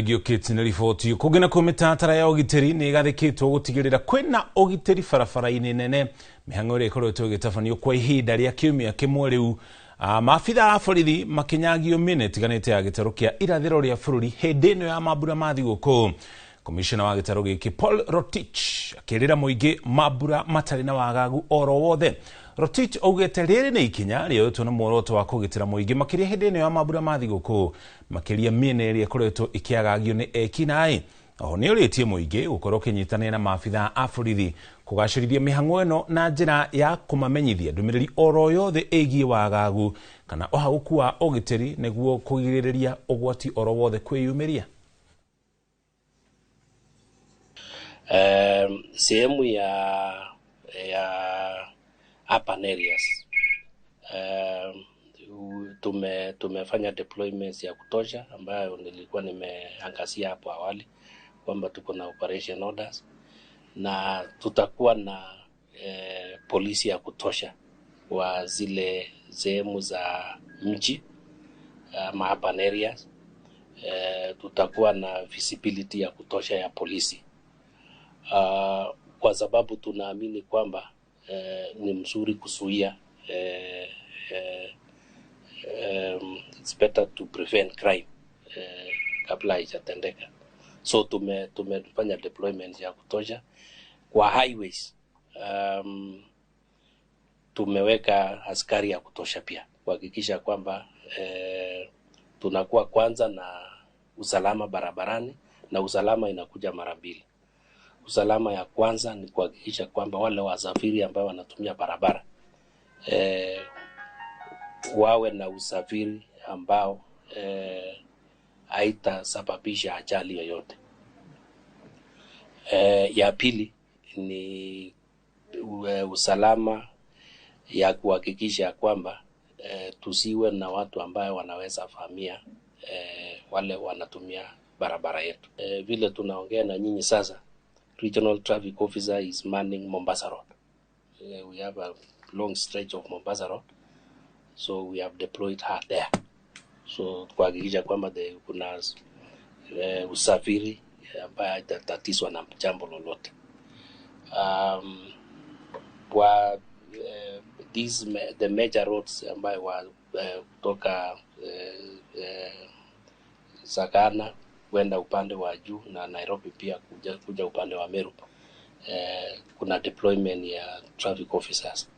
Gĩũkĩte nĩ riboti kũngĩ nakuo mĩtaratara ya ũgitĩri nĩ ĩgathĩkĩtwo gũtigĩrĩra kwĩna ũgitĩri barabara-inĩ nene mĩhang'o ĩrĩa ĩkoretwo ĩgĩtabanio kwa ihinda rĩa kiumia kĩmwe rĩu. Maabitha a borithi makĩnyagio mĩena ĩtiganĩte ya gĩtarũ kĩa irathĩro rĩa bũrũri hĩndĩ ĩno ya mambura ma thigũkũ. Komishona wa gĩtarũ gĩkĩ Paul Rotich akĩrĩra mũingĩ mambura matarĩ na wagagu oro wothe. Rotich augĩte rĩrĩ nĩ ikinya rĩoetwo na muoroto wa kũgitĩra mũingĩ makĩria hĩndĩ ĩno ya mambura ma thigũkũ, makĩria mĩena ĩrĩa ĩkoretwo ĩkĩagagio nĩ ekinaĩ. Oho nĩ ũrĩtie mũingĩ gũkorwo ũkĩnyitanĩra na maabitha a borithi kũgacĩrithia mĩhang'o ĩno na njĩra ya kũmamenyithia ndũmĩrĩri oro yothe ĩgiĩ wagagu kana ũhagũku wa ũgitĩri nĩguo kũgirĩrĩria ũgwati oro wothe kwĩyumĩria. Sehemu ya urban areas tumefanya deployments ya kutosha ambayo nilikuwa nimeangazia hapo awali kwamba tuko na operation orders na tutakuwa na polisi ya kutosha kwa zile sehemu za mji ama urban areas. Tutakuwa na visibility ya kutosha ya polisi kwa sababu tunaamini kwamba ni mzuri kuzuia, it's better to prevent crime kabla haijatendeka. So tumefanya deployment ya kutosha kwa highways. Tumeweka askari ya kutosha pia kuhakikisha kwamba tunakuwa kwanza na usalama barabarani, na usalama inakuja mara mbili. Usalama ya kwanza ni kuhakikisha kwamba wale wasafiri ambao wanatumia barabara wawe na usafiri ambao haitasababisha ajali yoyote. Ya pili ni usalama ya kuhakikisha kwamba tusiwe na watu ambao wanaweza vamia wale wanatumia barabara yetu. Vile tunaongea na nyinyi sasa, Regional Traffic Officer is manning Mombasa Road. We have a long stretch of Mombasa Road, so we have deployed her there. So kuhakikisha kwamba kuna usafiri ambaye haitatatizwa na jambo lolote. Kwa the major roads ambayo kutoka Sagana kwenda upande wa juu na Nairobi pia kuja upande wa Meru, kuna deployment ya traffic officers.